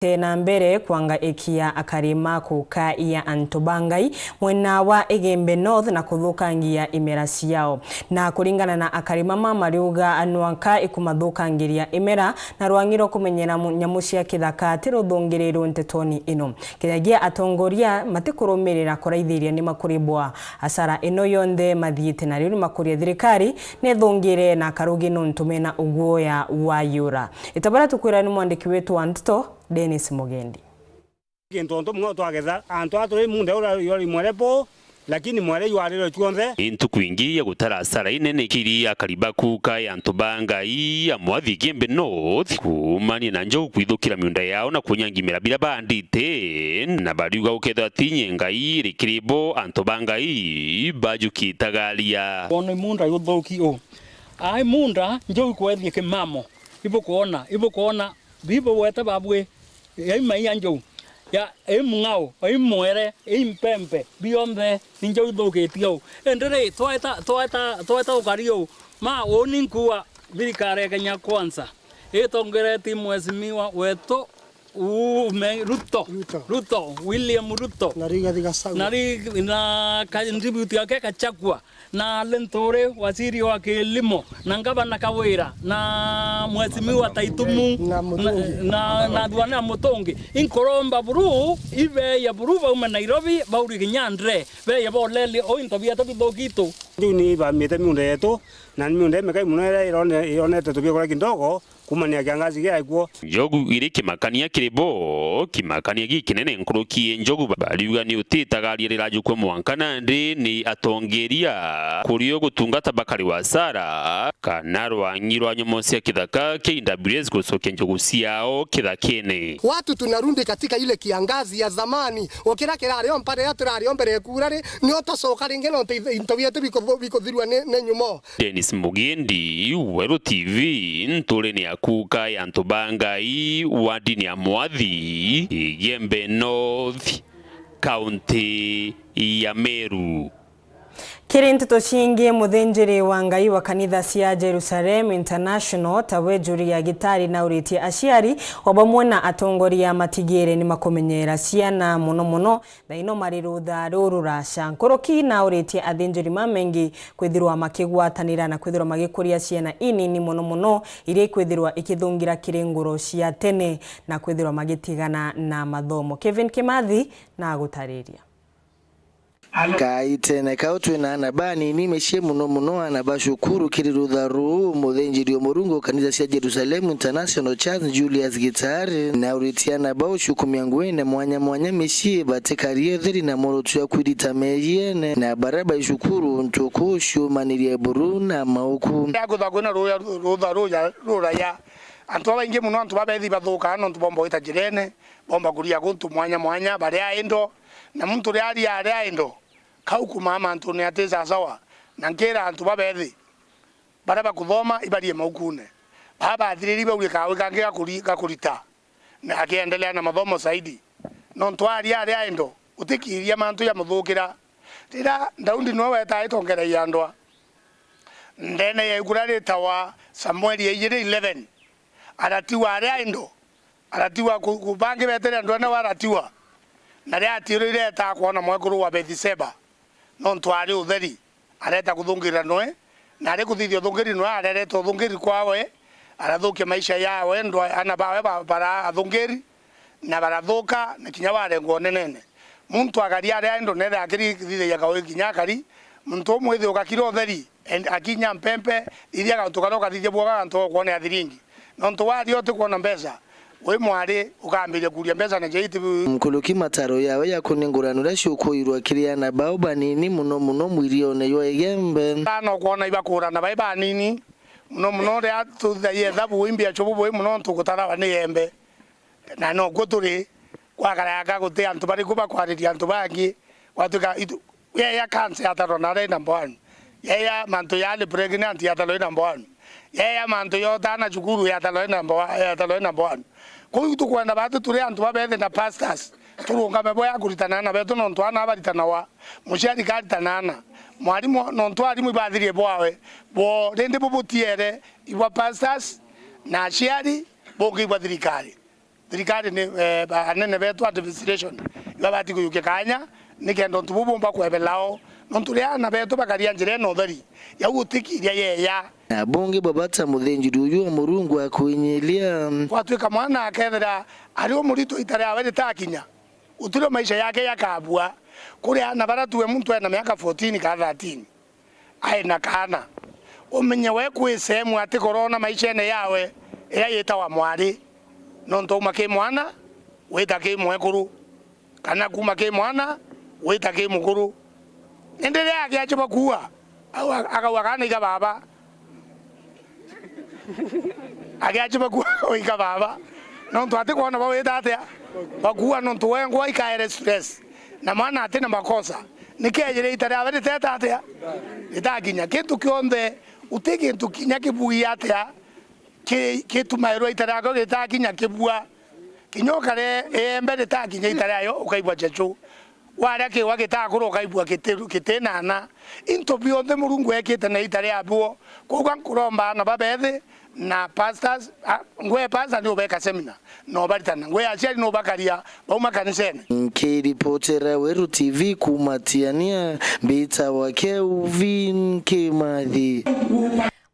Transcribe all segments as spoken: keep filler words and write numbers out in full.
Te na mbere kwangaikia akari ma kuka ya antu ba Ngai mwena wa Igembe North na kuthukangia imera ciao. Na kuringana na akari mama, mariuga nwanka ikumathukangiria imera na rwang'i rwa kumenyera mu-, nyamu cia kithaka ti ruthungirirwe ntetoni ino. Kinyagia atongoria matikurumirira kuraithiria ni makuribwa asara ino yonthe mathiite, na riu ni makuria thirikari nethungire na karugi nontu mena uguoya wa yura. Itabara tukwira ni mwandiki wetu wa nteto, Dennis Mugendi. Gintu ontu mwe twagetha, antu a turi munda ura yori mwere po, lakini mwere jwarirwe cuonthe. Ni ntuku ingi ya gutara asara inene kiri akari ba kuka ya antu ba Ngai ya Mwathi Igembe North, kuumania na njogu kwithukira miunda yao na kunyangimira biria baandite, na bariuga gukethirwa ti inye Ngai iri kiri bo, antu ba Ngai bajuki itagaria. Kwona imunda yuthuki u. Ai munda, njogu kwethie kimamo. Ibukwona, ibukwona, bibugwete babwi. Ai maiya njogu. Ya, ai mung'ao, ai mwere, ai mpempe, bionthe ni njogu ithukitie u. Indi ri, tweta, tweta, tweta ukari u. Ma, uni nkuwa thirikari ya Kenya Kwanza itongeretie mheshimiwa wetu Uume, Ruto. Ruto. Ruto, William Ruto. Na Rigathi Gachagua. Na ri-, na ka-, deputy yake Gachagua. Na Linturi, waziri wa kilimo. Na ngavana Kawira. Na mheshimiwa Taitumu. Na Mutungi. Na, na, na Thuana Mutungi. Inkuromba buru, ibeya buru baume Nairobi, bauri kinya ndre. Beya bolele, o into bieta bithukitu. Riu ni bamite miunda yetu, na ni miunda imekai muno iria irone-, ironete tubiakura kidogo, kumania kiangazi giaikuo. Njogu iri kimakania kiri bo, kimakania gikinene nkuruki. Njogu ba-, bariuga ni utitagaria rirajukua mwanka nandi ni atongeria kurio gutungata bakari wa asara, kana rwang'i rwa nyomo cia kithaka kia K W S gucokia njogu ciao kithakene. Watu tunarudi katika ile kiangazi ya zamani. Ukira kirario mpare ya turario mbere ya kuura ri, ni utacoka ringi nontu into bietu bikuthu-, bikuthirua ni, ni nyumo. Dennis Mugendi, Weru T V, nturene ya kuka ya antu ba Ngai, wardini ya Mwathi, Igembe North, kaunti ya Meru. Kiri nteto cingi, muthinjiri wa Ngai wa kanitha cia Jerusalem International, tawe Julia Gitari, nauritie aciari o bamwe na atongoria matigire ni makumenyera ciana mono mono thaino mari rutha ruru ruraca. Nkuruki nauritie athinjiri mamengi kwithirwa makigwatanira na kwithirwa magikuria ciana inini mono mono, iria ikwithirwa ikithungira kiri nguro cia tene na kwithirwa magitigana na mathomo. Kevin Kimathi na agutariria. Kaitene kau twina aana banini micii, mono mono aana ba cukuru. Kiri rutha ruu, muthinjiri o Murungu o kanitha cia Jerusalem International Church, Julius Gitari, nauritie aana bau ciukumia nguine mwanya mwanya micii, batikarie utheri na mworoto jwa kwirita meejiene na baria bai cukuru, untu ukuciumaniria buru na mauku. Aguthagwina ruya, rutha ruya, ruraya. Antu babaingi mono, antu babethi bathukaa nontu bomba gwita njirene, bomba kuria guntu mwanya mwanya, baria indo, na muntu uria aria aria indo, kau kumaa mantune ati sasawa, na nkira antu babethi, baria bakuthoma ibarie maukune. Baa bathiriri baurie kawi kangi gakuri-, gakurita, na akiendelea na mathomo zaidi. Nontu aria aria indo, utikiria mantu jamuthukira. Riria Daudi niwe wetaa itongera ya ndwa, ndene ya igura ritawa Samueli ya ijiri eleven, aratiwa aria indo, aratiwa ku-, ku-, bangi betere ndwene wa aratiwa. Na riria atiirire etaa kwona mwekuru wa Bethisheba, nontu aari utheri, areta kuthungirira noe, na ari kuthithia uthungiri noe, arereta uthungiri kwawe, arathukia maisha yawe, ndwa-, aana bawe ba-, bara athungiri, na barathuka, na kinya barengwa unenene. Muntu akari aria endo nethe akirithithagia kaui kinya akari, muntu umwe ithi ugakira utheri, and akinya mpempe, iria gantu karia ukathithia bwoga gantu ga kwonea thiringi. Nontu waria utikwona mbeca, wi mwari ukambiria kuria mbeca na jaiti bu- Nkuruki mataro yawe ya kunengurana uria ciukuirwa kiri aana bau banini, mono mono mwirione jwa Igembe. Aana ukwona ibakurana bai banini, mono mono uria tuthagia ethabu wi mbia chubu bui mono ntu gutarawa ni Igembe. Na nokuo turi, gwakaraka guti antu bariku bakwariria antu bangi, gwatuika itu-, yeya cancer yatarwa na ari number one. Yeya mantu ya early pregnant yatarwa i number one. Yeya mantu ya utana cukuru yatarwa i number one, yatarwa i number one. Kwou tukwenda batu turi antu babethi na pastors, turungame bo ya kuritana aana betu nontu aana baritanawa. Muciari karitana aana. Mwarimu, nontu arimu ibathirie bwawe, bo rindi bubutiere ibwa pastors na aciari, bungi ibwa thirikari. Thirikari ni, eh, ba-, anene betu administration ibabati kuyukia kanya nikenda untu buu bumba kwebelao, nontu ria aana betu bakaria njira ina utheri, yau gutikiria yeya. Na bungi bwa bata muthinjiri uyu wa Murungu akwinyiria. Gwatwika mwana akethira ari umuritu ita riawe ritakinya, gutiri maisha yake yakabua. Kuri aana bara tuwe muntu ena miaka fourteen ka thirteen, ai na kaana, umenye we kwi sehemu atikorona maishene yawe iria yitawa mwari, nontu auma ki mwana wita ki mwekuru, kana kuma ki mwana wita ki mukuru. Indi riria akiachiba kuua, au a-, akauga, "Kaana iga baba." Akiachiba kuua, iga baba, nontu atikwona bawita atia? Bakuua, nontu wengwa ikaere stress. Na mwana atina makosa, nikejire ita riawe riteta atia? Ritakinya. Kintu kionthe, uti kintu kinya kibugia atia ki-, kitumairwa ita riakwa gitakinya kibua. Kinya ukare iembe ritakinya ita riayo, ukaigua chechu. Waria kiwa gitakura, ukaigua kiti-, kitinana. Into bionthe Murungu ekite na ita riabio. Kwoguo nkuromba aana babethi na pastors, a, ngwe pastor ni ubeka seminar, na ubaritana. Ngwe aciari ni ubakaria bauma kanisene. Nkiripotera Weru T V kuuma Tiania, mbitawa Kelvin Kimathi.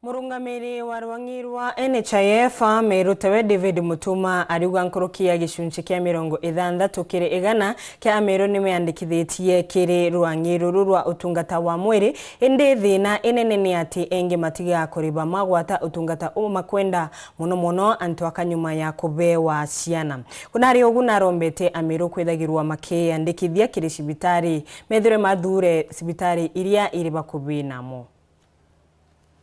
Murungamiri wa rwang'i rwa N H I F Ameru tawe David Mutuma ariuga nkuruki ya gicunchi kia mirongo ithanthatu kiri igana kia Ameru nimeyandikithitie kiri rwang'i ruru rwa utungata wa mwiri, indi thina inene ni ati engi matigaa kuriba magwata utungata uu makwenda, mono mono antu aka nyuma ya kubewa ciana. Kunari ugu narombete Ameru kwithagirwa makiyandikithia kiri cibitari, methirwe mathure cibitari iria iri bakuvi namo.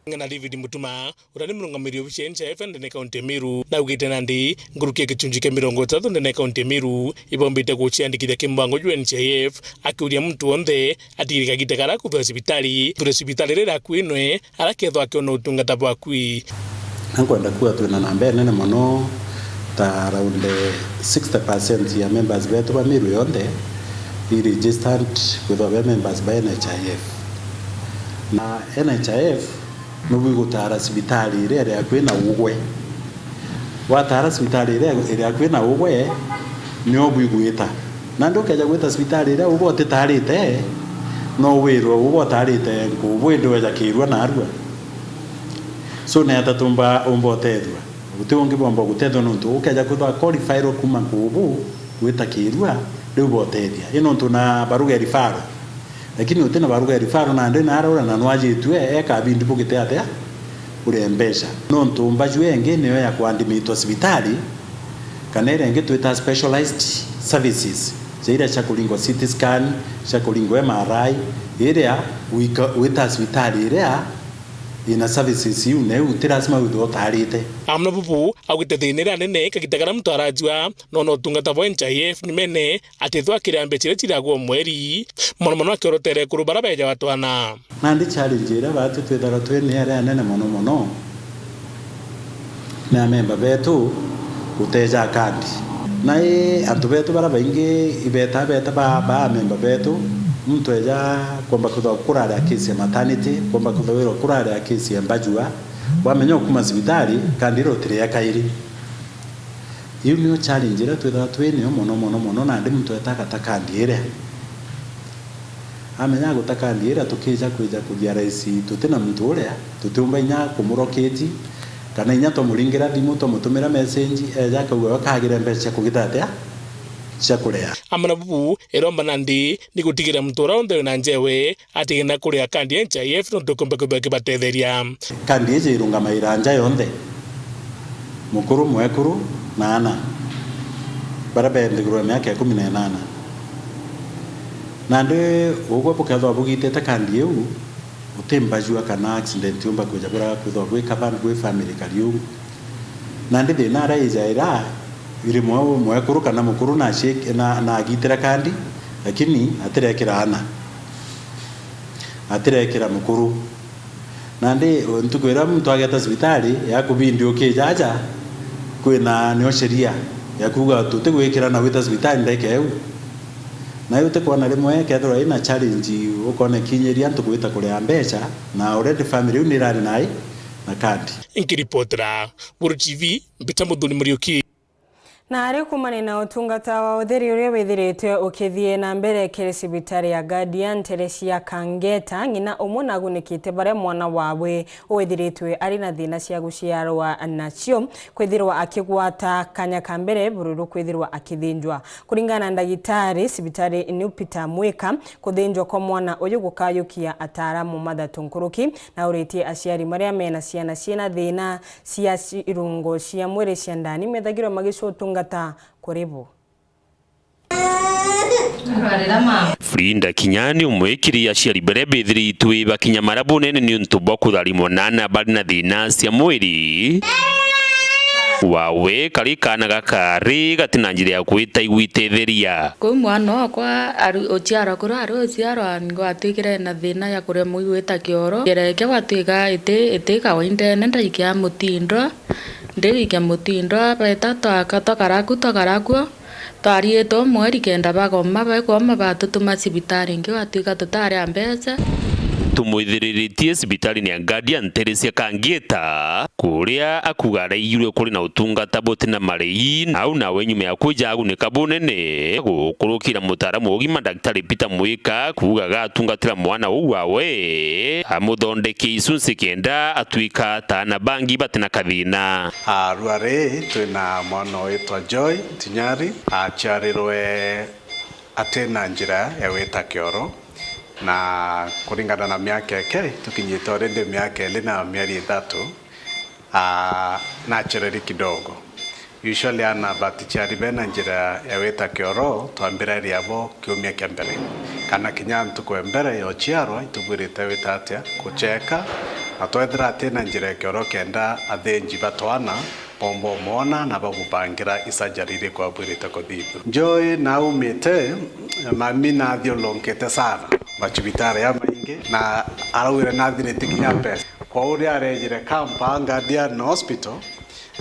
Ng'ana David Mutuma, uria ni murungamiri obici ya N H I F ndene kaunti ya Meru, naugite nandi nkuruki ya gicunji kia mirongo itatu ndene kaunti ya Meru ibombite guciandikithia ki mubango jwa N H I F, akiuria muntu wonthe atigire kagita karia kuthura cibitari, thure cibitari riria akui nwe, aria kethwa akiona utungata bwa akui. Na nkwenda kuuga twina namba inene mono, ta around sixty percent ya members betu ba Meru yonthe i registered kwithwa be members ba N H I F. Na N H I F nubui gutaara cibitari iria iri akui na ugwe. Wataara cibitari iria iri akui na ugwe, nio bui gwita. Nandi ukeja gwita cibitari iria ugwe utitaarite, no wirwe ugwe utaarite nkubu indi weja kiirua narua. So, ni ata tumba, umba utethua? Guti ungi bomba gutethua, nontu ukeja kwithwa qualified kuma nkubu gwita kiirua, riu botethia. I nontu na baruga referral. Lakini uti na baruga ya referral, nandi naraura na nwajitue, eka bindi bugite atia? Uria mbeca. Nontu mbaju engi niyo ya kuandimitwa cibitari, kana iria ingi twita specialized services, ja iria cia kuringwa C T scan, cia kuringwa M R I, iria wika-, wita cibitari iria ina services iu, na iu ti lazima withwe utaarite. Amwe na bubu, augite thina iria nene kagita karia muntu arajua, nona utungata bwa N H I F nyumene, atithwa akiria mbeca iria ciragwa o mweri, mono mono akiorotere ekuru baria bejaga twana. Nandi challenge iria baatu twithagwa twina iria nene mono mono, ni amemba betu guteja kandi. Na i antu betu baria baingi ibeta beta ba, ba amemba betu, muntu eja kwomba kwithwa kurari a case ya maternity, kwomba kwithwa wirwa kurari a case ya mbajua, wamenya ukuma cibitari, kandi iria utiria kairi. Iu niyo challenge iria twithagwa twinayo mono, mono, mono, nandi muntu etagata kandi iria. Amenya guta kandi iria, tukija kwija kuthia raisi, tuti na muntu uria, tutiumba inya kumuroketi, kana inya twamuringira thimu, twamutumira message, eja akauga we kagire mbeca cia kugita atia? Cia kuria. Amwe na bubu, iromba nandi ni gutigira muntu uria wonthe wina njewe, atigena kuria kandi ya N H I F nontu ikumba kwithwa ikibatetheria. Kandi iji irungamaira nja yonthe, mukuru, mwekuru na ana, baria be nthiguru ya miaka ikumi na inana. Nandi ugwe bukethwa bugitite kandi iu, uti mbajua kana accident yumba kwija bura kwithwa gwi covered gwi family kariu. Nandi thina araijaira, iri mwe-, mwekuru kana mukuru na shake-, na, na agitira kandi, lakini atirekira ana. Atirekira mukuru. Nandi, ntuku iria muntu ageta cibitari, yakubindi ukijaja, kwina nio sheria ya kuuga tutigwikira na gwita cibitari ndeke iu. Na iu utikwona rimwe kethirwa ina challenge, ukona ikinyiria antu gwita kuria mbeca, na already family iu nirari nai na kandi. Nkiripotera Buru T V, Mbita Muthuri Muriuki. Na ari kumania na utungata wa utheri uria withiritwe ukithie na mbere kiri cibitari ya Guardian ntere cia Kangeta, ng'ina umwe nagunikite baria mwana wawe withiritwe ari na thina cia guciarwa nacio kwithirwa akigwata kanya ka mbere bururu kwithirwa akithinjwa. Kuringana na ndagitari cibitari New Peter Mwika, kuthinjwa kwa mwana uyu gukayukia ataaramu mathatu nkuruki, na uritie aciari maria mena ciana ciina thina cia ci-, irungo cia mwiri cia ndani methagirwe magica utungata kuri bo. Frida Kinyani, umwe kiri aciari baria bithiritwe bakinya mara bunene niuntu bwa kutharimwa na ana bari na thina cia mwiri. Wawe kari kaana gakari gati na njira ya kwita igwitetheria. Kuu mwana okwa ari uciarwa kuria ari uciarwa, ngwatwikire na thina ya kuremwa igwita kioro. Njira ikia gwatwika iti, iti kawaida ene ndaikia mutindwa. Ndiwikia mutindwa, beta twaka, twakara ku, twakara kuo. Twariite o mweri kenda bagoma, bakwoma batutuma cibitari ingi, gwatwika tutari a mbeca. Tumwithiriritie cibitarine ya Guardian ntere cia Kangita, kuria akuga araigirwe kuri na utungata buti na marei, au nawe nyuma ya kwija agunika bunene, gukurukira mutaaramu wa ugima Daktari Peter Mwika kuuga agatungatira mwana uu wawe, amuthondeke icunci kenda atwika ta ana bangi bati na kathina. Ah, rua ri twina mwana witwa Joy Tinyari, aciarirwe atina njira ya gwita kioro, na kuringana na miaka eke, tukinyite already miaka iri na mieri ithatu, ah, naturally kidogo. Usually ana baticiari bena njira ya gwita kioro, twambiraria bo kiumia kia mbere. Kana kinya ntuku ya mbere ya uciarwa, itubwirite gwita atia, kucheka, na twethira atina njira ya kioro kenda athinji ba twana, bomba umwona na bamubangira i surgery iriku abwirite kuthithua. Joy naumite, mami nathiurunkite sana macibitari jamaingi, na araugire nathirite kinya mbeca. Kwa uria arejire Kampala Guardian Hospital,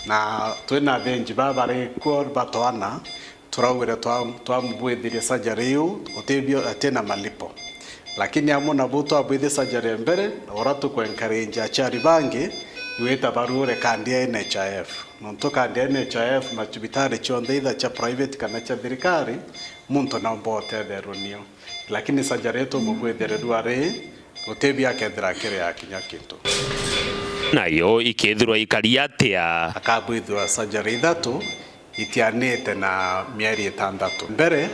na twina athinji baba bari kuo ba twana, turaugire twa-, twamubwithirie surgery iu, utibio, atina malipo. Lakini amwe na buu twabwithi surgery mbere, ura tuku encourage aciari bangi, igwita barure kandi ya N H I F. Nontu kandi ya N H I F macibitari cionthe, either cia private kana cia thirikari, muntu naumba utetherwe nio. Lakini surgery itumubwithire rua ri, utibio akethira akiria kinya kintu. Nayo ikethirwa ikari atia? Akabwithua surgery ithatu, itianite na mieri itantatu. Mbere,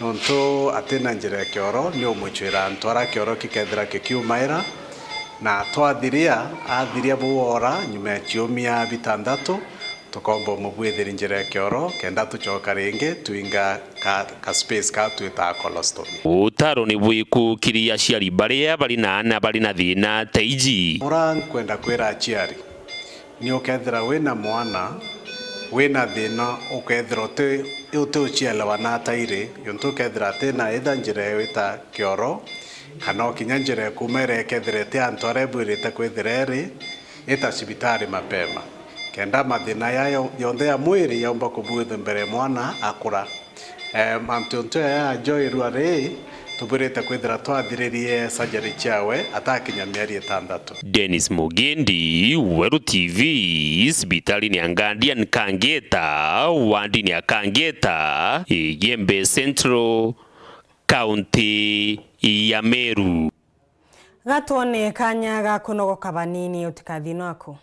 nontu atina njira ya kioro, ni umucwira ntwara kioro gikethira gikiumaira, na twathiria, athiria buu wora, nyuma ya ciumia bitantatu, tukomba umubwithiri njira ya kioro, kenda tucoka ringi, twinga ka, ka space ka twitaga colostomy. Utaro ni bwiku kiri aciari baria bari na ana bari na thina ta iji? Ura nkwenda kwira aciari, ni ukethira wina mwana wina thina, ukethira uti, uti ucielewa na atairi, yontu ukethira atina either njira ya gwita kioro, kana o kinya njira ya kuuma iria ikethira iti antu aria ibwirite kwithira iri, ita cibitari mapema, kenda mathina ya yo-, yonthe ya mwiri yaumba kubwithwa mbere mwana akura. Eh, mantu ntu ya Joy rua ri, tubwirite kwithira twathiririe surgery ciawe atakinya mieri itantatu. Dennis Mugendi, Weru T V, cibitarine ya Guardian Kangeta, wandine ya Kangeta, Igembe Central, kaunti ya Meru. Gatwone kanya ga kunogoka banini, utikathi naku.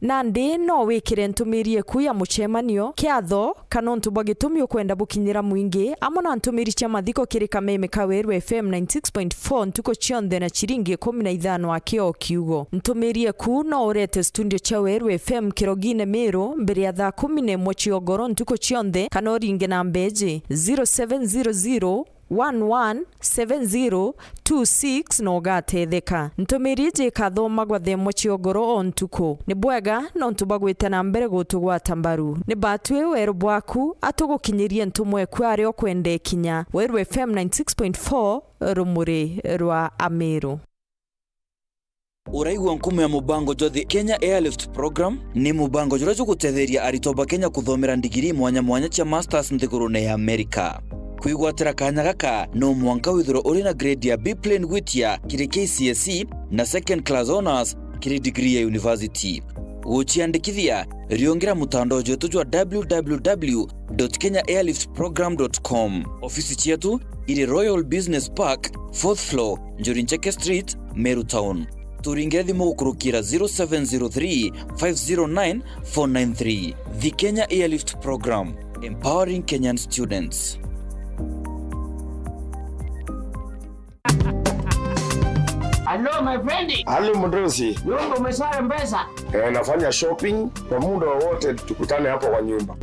Nandi no wikire ntumiri eku ya mucemanio kiatho, kana untu bwa gitumi ukwenda bukinyira mwingi, amwe na ntumiri cia mathiko kiri kameme ka Weru F M ninety six point four ntuku cionthe na ciringi ikumi na ithano aki o kiugo. Ntumiri eku no urete studio cia Weru F M Kirogine Miru mbere ya thaa kumi na imwe cia ugoro ntuku cionthe, kana uringe na mbeji zero seven zero zero one one seven zero two six na ugatetheka. Ntumiri iji ikathomagwa thaa imwe cia ugoro o ntuku. Ni bwega nontu bwa gwita na mbere gutugwata mbaru. Ni batwi weru bwaku atugukinyirie ntumwa eku aria ukwenda ikinya. Weru F M ninety six point four, rumuri rwa Amiru. Uraigua nkumo ya mubango jwa The Kenya Airlift Program? Ni mubango juria jugutetheria aritwa ba Kenya kuthomera ndigiri mwanya mwanya cia masters nthigurune ya Amerika. Kwigwatira kanya gaka, no mwanka withirwe uri na grade ya B plain gwitia kiri K C S E na second class honours kiri degree ya university. Guciandikithia, riungira mutandao jwetu jwa w w w dot kenya airlift program dot com. Ofisi cietu iri Royal Business Park, fourth floor, Njuri Ncheke Street, Meru Town. Turingire thimu gukurukira zero seven zero three, five zero nine, four nine three. The Kenya Airlift Program, empowering Kenyan students. Hello, my friend. Halo, mdosi. Nyumba umeswara mpesa? Eh, nafanya shopping kwa muda wowote, tukutane hapo kwa nyumba.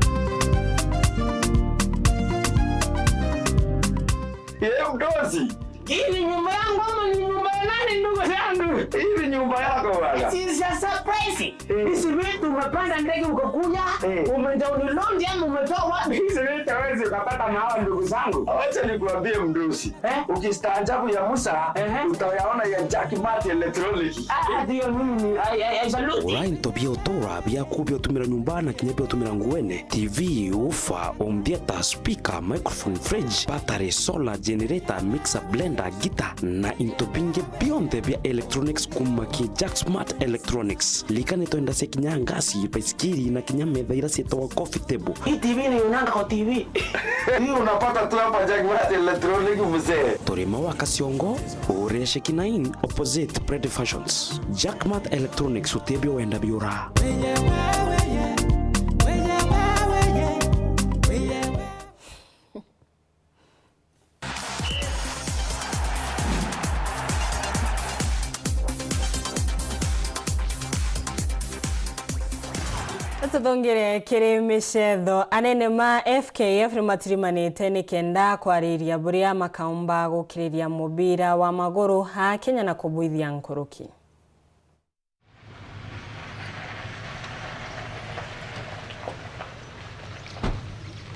Yeye mdosi. Hii ni nyumba yangu ama ni nyumba ya nani, ndugu yangu? Hii ni nyumba yako bwana. It is a surprise. Eh. Hizi vitu umepanda ndege ukakuja, eh, umedownload ama umetoa wapi hizi vitu? Hawezi ukapata na hawa ndugu zangu. Wacha nikuambie mdosi. Eh? Ukistaajabu ya Musa, ehe, utayaona ya Jack Mart Electronic. Ah, ndio mimi ni, I, I, I salute. Ura into bia utura biaku bia utumira nyumba na kinya bia utumira nguene. T V, woofer, home theater, speaker, microphone, fridge, battery, solar, generator, mixer, blender, guitar, na into bingi bionthe bia electronics kuma ki Jack Smart Electronics. Likane twenda cia kinya ngasi, baisikiri, na kinya metha ira cietagwa coffee table. Hii T V ni unanga kwa T V. Hii unapata tu hapa Jack Mart Electronic, mzee. Turi Maua Kaciongo, Uria Shekina Inn, opposite Pretty Fashions. Jack Mart Electronics, utebio wenda biura. Tuthungire kiri micetho. Anene ma F K F ni matirimanite ni kenda kwariria buria makaumba gukiriria mubira wa maguru aa Kenya na kubwithia nkuruki.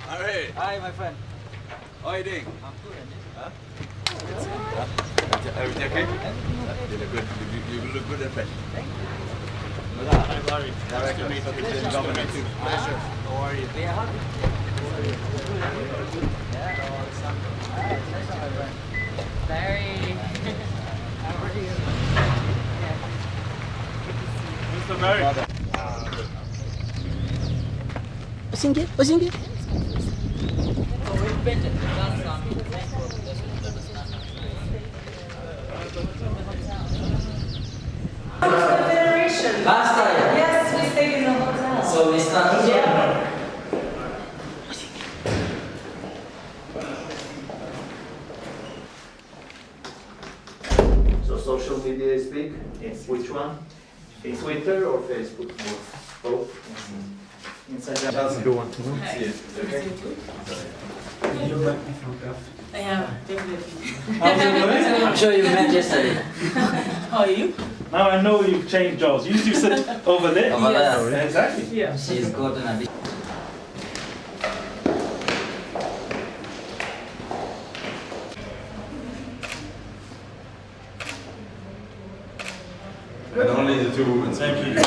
All right. Hi, my friend. How are you doing? I'm good, and you? Huh? Huh? Everything okay? You look good. You, you, you look good and fresh. Thank you. Hi, Larry. Director of the Government. Pleasure. How are you? Yeah. Very. How are you? Yeah. Good to see you. Mister Barry. Usingie, usingie. Last time. Yes, we stayed in the hotel. So we start here. So social media is big? Yes. Which one? Facebook. Twitter or Facebook? Both. Both? Yes. Instagram. Just go on. Hi. See you. Okay. You met me from Gaff. Yeah, definitely. I'm sure you met yesterday. How are you? Now I know you've changed jobs. You used to sit over there. Over there. Yes. Exactly. Yeah. She's got an addiction. And only the two women. Thank you.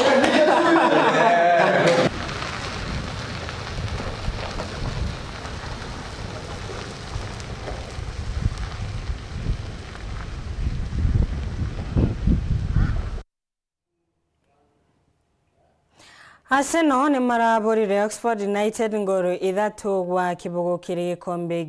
Arsenal ni maraburire Oxford United ngoro ithatu gwa kibugu kiri gikombe